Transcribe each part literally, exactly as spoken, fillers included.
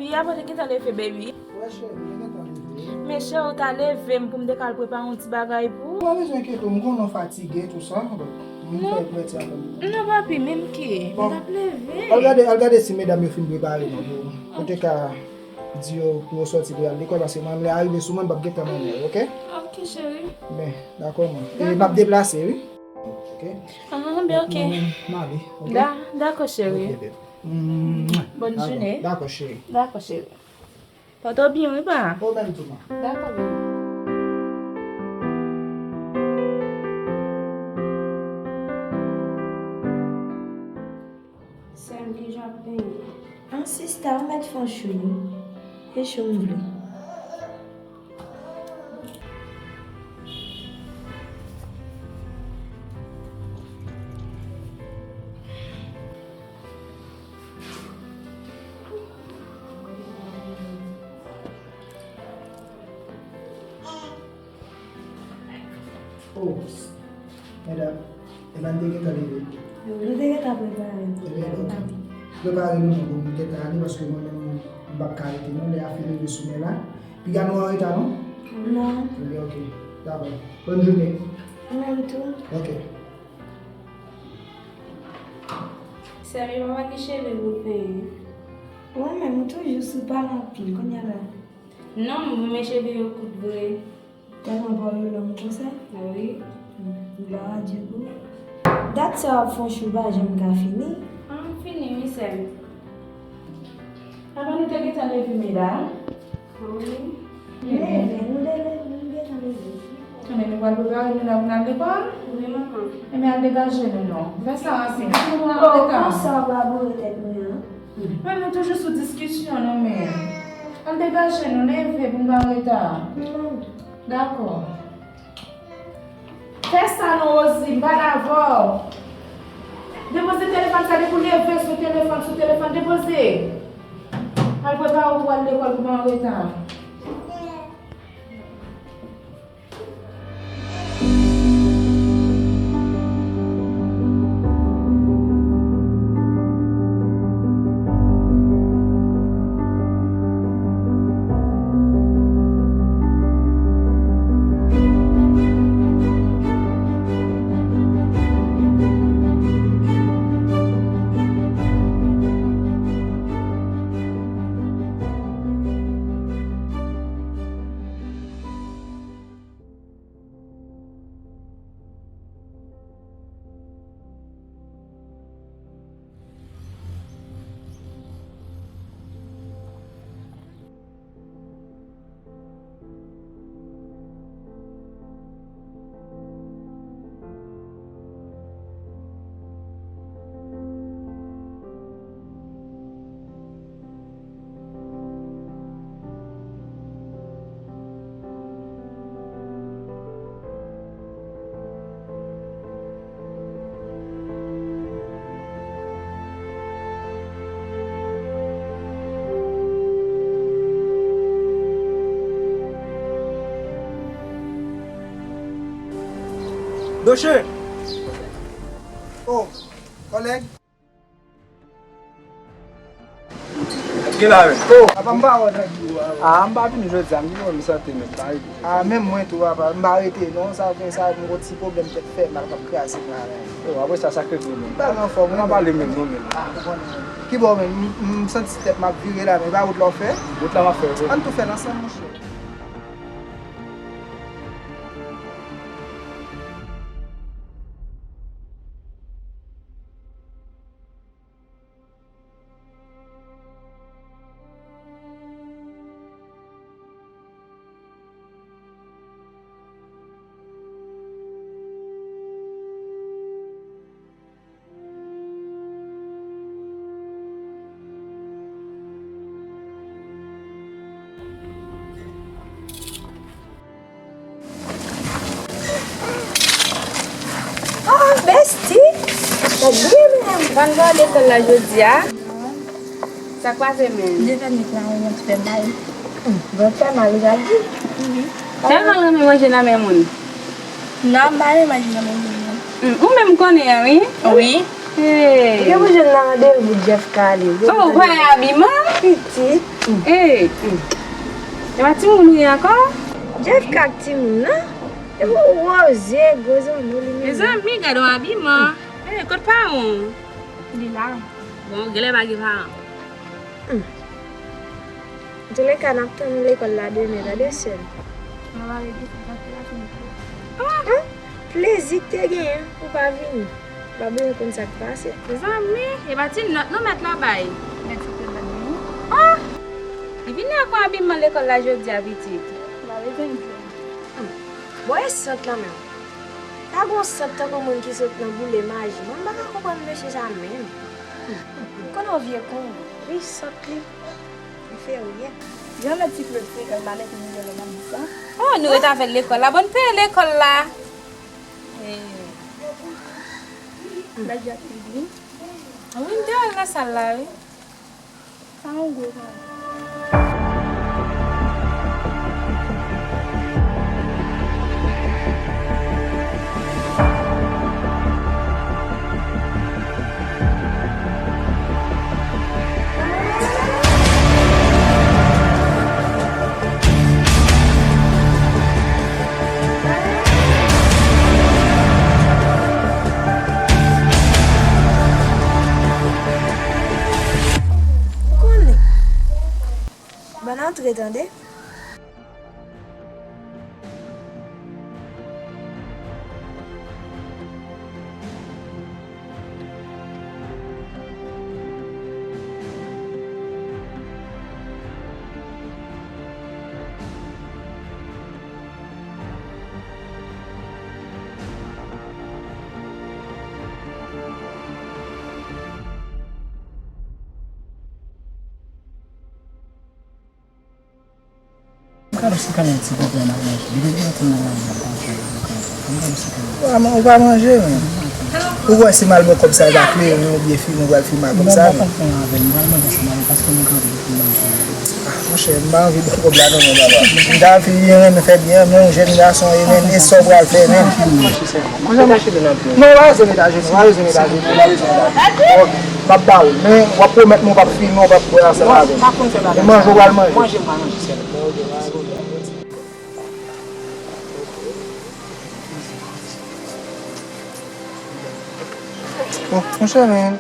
Wi, apa w te gentan leve, baby? Wè, cheri, mwen gentan leve. Men cheri, w ta leve m pou m te ka al prepare yon ti bagay pou ou. Ou pa bezwen enkyete w, m konnen w fatige, tou sa. Donk, m fè prèt sa pou ou. Non, papi, menm ki. Bon. M t ap leve. Al gade, al gade si medam yo fin prepare non pou ou. Ou te ka di yo pou yo sòti pou y al lekòl, paske mwen, lè a rive sou mwen, m p ap gentan mennen yo, oke? Oke, cheri. Men, dakò, mwen. E m ap deplase, wi. Oke? Ah, ben, oke. Mwen, m ale, oke? Da-, dakò, cheri. Oke, babe. Mwah. Bonne journée. Dakò, cheri. Dakò, cheri. Pòte w byen, wi, pa. Ou menm tou, man. Dakò, baby. Sè m, kijan w ap penyen? An, sista, ou mèt fè yon cho, wi. E cho m vle. Oh, medam, epa n te gentan leve? Nou te gentan prepare n. Ebyen, oke. Prepare nou non pou nou gentan ale, paske mwen menm, m p ap ka rete non, lè a fin rive sou mwen la. Piga nou anreta non? Non. Ebyen, oke. Dakò. Bòn jounen. Ou menm tou. Oke. Sè m, epa pa gen cheve pou penyen? Ou menm, ou toujou sou pale anpil, kounye a la. Non, m renmen cheve yo kout vre. Tèlman pa w yo long konsa? Wi. M pa radye pou. Dat sa w ap fè yon cho pa janm ka fini? An, m fini, wi, sè m. Apa nou te gentan leve, medam? Wi. Leve, nou te leve, nou gentan leve. Ebyen, nou pral prepare nou la pou n al lekòl? Wi, manman. Ebyen, al degaje nou, non. Fè sa, ansi. Kite nou an reta. Oh, konsa w pa boure tèt mwen an? Men nou toujou sou diskisyon, non, men. Al degaje nou, leve pou n pa an reta. Dakò. Fè sa non, Rosie, m pale avè w. Depoze telefòn sa, depi w leve sou telefòn, sou telefòn, depoze. Al prepare w pou al lekòl pou pa an reta. Doche! Oh, kòlèg. Ki la menm? Oh, apa m pa wè nèg yo a. Ah, m pa vini jodi a, m vini wè m sante nèg la. Ah, menm mwen tou, apa, m pa rete non, sa gen sa, m gon ti pwoblèm tèt fè mal k ap kraze m la menm. Oh, apre sa, sa k regle menm? M pa gen anfòm, m pa pale menm non, menm. Ah, ou konnen. Ki bò menm? M, m santi tèt m ap vire la, men e pa wout la w fè? Wout la m ap fè, wi. Ann tou fè l ansanm, monchè. Oh, besti! Sa byen menm. Pann ba w lekòl la jodi a? Sa k pase menm? Deja nèg la yon ti fè mal. Bon, fè mal, ou ka di. Tèlman l renmen manje nan men moun. Non, m pa renmen manje nan men moun, non. Hmm, ou menm konnen an, wi. Wi. Hey. Gen pou jwenn nan randevou Jeff ka ale. Oh, ou pa abiman? Pitit. Hey, hmm. E pa timoun ou ye ankò? Jeff ka ak timoun nan. E pou Rosie, gwo zanmi li menm. Mezanmi, gade yon abiman. Hey, kot paran w? Li la. Bon, genlè pa gen paran. Hmm. Antouleka, n ap tann ou lekòl la demen, tande, sè m. Mwen pa rete, sa te la fini. Ah! Plezi k te genyen pou w pa vini. M pa bezwen konn sa k pase. Zanmi, e pa ti nòt non mèt la bay. Mèt se te ban nou. Ah! Li vini ak yon abiman lekòl la jodi a, pitit. M pa bezwen di. Hmm. Bon, e sant lan menm. Pa gon sant tankou moun ki sot nan boule maji. Mwen, m pa ka konprann mesye sa menm. Hmm. Konnen yon vye kon. Wi, sant li. Li fè ryen. Jan lè ti flè fè, kay manen ki nou gen lè nan bouch la. Oh, nou ret avè l lekòl la. Bon, n peye lekòl la. Eh. Lè di ap vini. Wi, m te al nan sal la, wi. Sa yon gwo bagay. Ou konnen. Ban n antre, tande. M ka dou si kanèl ti pwoblèm ak manje. Depi lè m antre nan lari a, m pa fè yon kanèl. M ka dou si kanèl. Ou pa man-, ou pa manje, men. Ou wè si m al bò kòb sa, e pa kleren oubyen fimen ou pral fimen ak kòb sa, men. Non, m pa konn avè l. M pral mande ansanm avè l paske mwen kanpe pou m manje. Ah, monchè, m pa anvi bò kòb la non, men, papa. M ta anvi renmen fè byen, men yon jèn gason, e men, e sa w pral fè, men. Non, w pa bezwen mete ajenou, w pa bezwen mete ajenou, w pa bezwen mete ajenou. Ok, m ap ba ou l, men w ap pwomèt mwen w p ap fimen, w p ap bwè ansanm avè m. E manje w pral manje. Bon, monchè, men,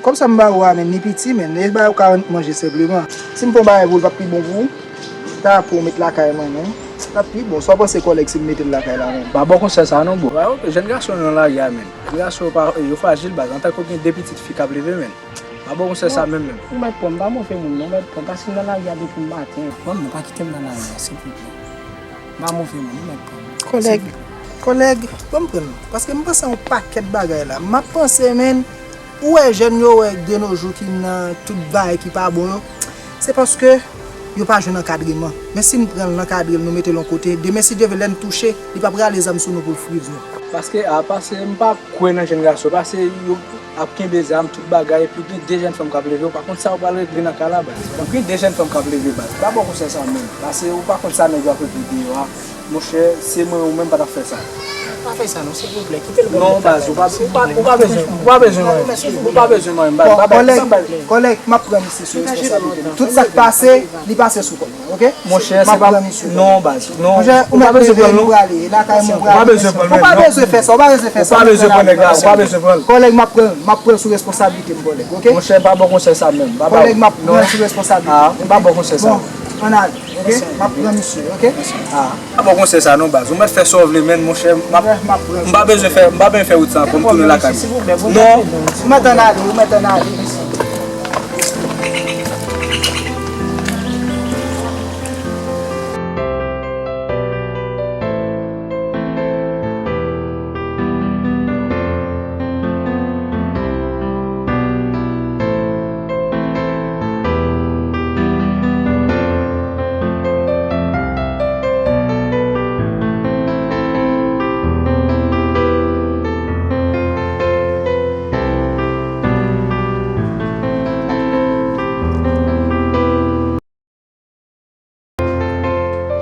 kòb sa m ba ou a, men, li piti, men, e bagay ou ka manje senpleman. Si m fè yon bagay pou ou, l p ap pi bon pou ou? Ta pou w met lakay mwen, men. L ap pi bon. Sa w panse kòlèg si m mete l lakay la menm? Pa ba w konsèy sa non, bro. Jèn gason yo nan lari a, men. Jèn gason yo pa, yo frajil, baz. Antanke w gen de pitit fi k ap leve, men. Pa ba w konsèy sa menm, menm. Ou mèt pran m, pa move moun non, mèt pran m. Paske m nan lari a depi maten. Pran m non, pa kite m nan lari a, silvouplè. M pa move moun, ou mèt pran m. Kòlèg, kòlèg, ban m pran l. Paske m panse yon pakèt bagay la. M ap panse, men, ou wè jèn yo wè de nos jours ki nan tout bagay ki pa bon yo. Se paske yo pa jwenn ankadreman. Men si n pran l, n ankadre l, nou mete l yon kote, demen si Dye vle, lè n touche, li p ap rale zam sou nou pou l friz nou. Paske, a, paske m pa kwè nan jèn gason, paske yo ap kenbe zam, tout bagay, epi gen de jèn fanm k ap leve, ou pa konn sa yo pral regle nan kay la, baz. Gen de jèn fanm k ap leve, baz. Pa ba w konsèy sa menm, paske ou pa konn sa nèg yo ap regle deyò a. Monchè, se mwen ou menm pa t ap fè sa. Pa fè sa non, silvouplè. Kite l pran. Non, baz, ou pa, ou pa, ou pa bezwen, ou pa bezwen manyen m. Ou pa bezwen manyen m, baz. Bon, kòlèg, kòlèg, m ap pran misye sou responsabilite m. Tout sa k pase, li pase sou kò m, oke? Monchè, se pa, non, baz, non. Monchè, ou mèt leve, nou prale, e lakay mwen prale. Ou pa bezwen pran l, non. Ou pa bezwen fè sa, ou pa bezwen fè sa. Ou pa bezwen pran nèg la, ou pa bezwen pran l. Kòlèg, m ap pran, m ap pran sou responsabilite m, kòlèg, oke? Monchè, pa ba w konsèy sa menm. Kòlèg, m ap pran sou responsabilite m. Ah, pa ba w konsèy sa. Bon, ann ale. Ok? M ap pran misye, ok? Ah. Pa ba w konsèy sa non, baz. Ou mèt fè sa w vle, men, monchè, m ap, m pa bezwen fè, m pa bezwen fè wout sa ankò, m tounen lakay mwen. Non. Ou mèt ann ale, ou mèt ann ale, mesye.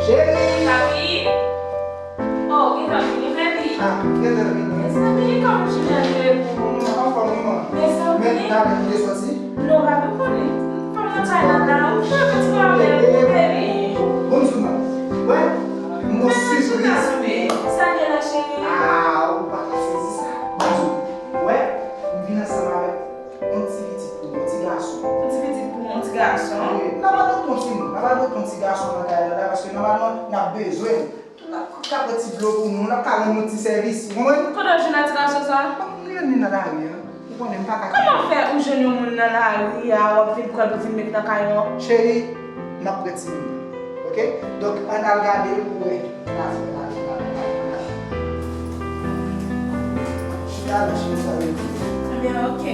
Cheri! Papi! Oh, gentan vini, baby. Ah, gentan vini. Mezanmi, kòman jounen an te ye pou ou? Non, anfòm, wi, man. Mezanmi. Men, talè nou te sòti? Non, papi, ou konnen. Fò m Chay la la, ou fè piti mwen, baby. Bon, Zuma. Wè, yon sipriz. Sa gen la, cheri? Ah, ou pa ka sezi sa. Bon, wè, m vin ansanm avèk yon ti pitit pou yon ti gason. Yon ti pitit pou yon ti gason? Wi, n ap adote yon timoun. N ap adote yon ti gason nan kay la, paske nòmalman, n ap bezwen l. L ap ka pran ti dlo pou nou, l ap ka rann nou ti sèvis, ou konprann? Kote w jwenn atilasyon sa? M jwenn li nan lari a. Ou konnen m pa ka. Kòman fè ou jwenn yon moun nan lari a, w ap vin pran l pou vin met nan kay ou? Cheri, m ap pran timoun nan, oke? Donk, ann al gade l pou wè. Ann al, ann al, ann al, ann al. Chita la, cheri, sa yo di. Ebyen, oke.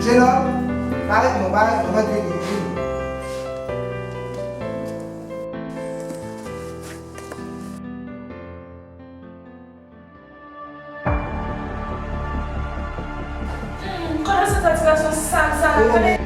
Jenòm, parèt non, parèt non, mwen vini, vini. Hmm, kote w soti atilasyon sal sa la, kote?